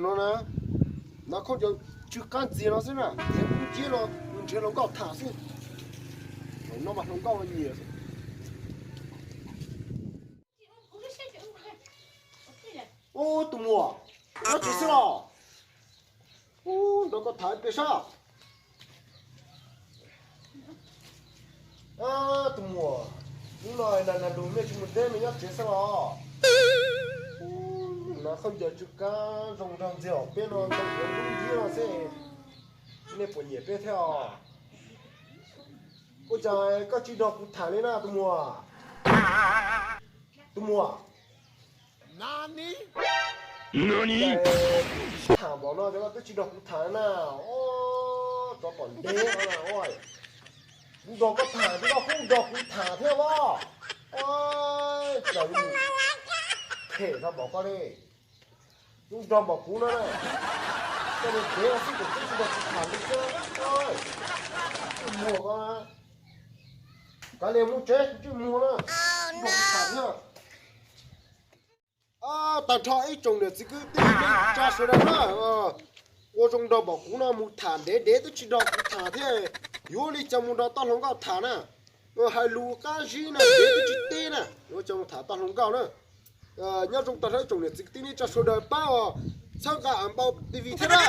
No na, no khaub ncaws tsw qab ntxiag no xwb na, nrhiav kub nciab no, nrhiav hluas nkauj tham xwb. Thaum no mas hluas nkauj nyiam xwb. Ub, tus muam, nyob tsev xwb los? Ub, nrog koj tham ib pliag sab. Tus muam, hnub no nag nag lus nej tsis mus teb, nej nyob tsev xwb los? Ub, no khaub ncaws tsw qab zoo nraug ntxiag os, peb no ntoo yuav dub nciab no xwb, nej puas nyiam peb thiab os? Ua cas koj tsis nrog kuv tham li na tus muam? Tus muam, tham npaum no ces koj twb tsis nrog kuv tham na. Ob, tsov tom ntev no na. Kuv nrog koj tham ces koj kuj nrog kuv tham thiab os. Ua cas yuav mus phem tau npaum koj li. Kuv nrog npaum kuv no na, koj mus tsev xwb ces twb tsis nrog kuv tham li thiab. Tsis muag koj, kav liam mus tsev, tsis muag na, nrog kuv tham thiab. Tag nrho ib tsoom niam txiv kwv tij neej tsa sawv daws na, ua zoo nrog npaum kuv no mus tham ntev ntev twb tsis nrog kuv tham thiab. Yuav li cas mus nrog toj hluas nkauj tham na? Hais lus qab zib na, ntev twb tsis teb na, yuav li cas mus tham toj hluas nkauj na? Nyob zoo tag nrho ib tsoom niam txiv kwv tij neej tsa sawv daws pab os, txhawb nqa Am Npau T V thiab na.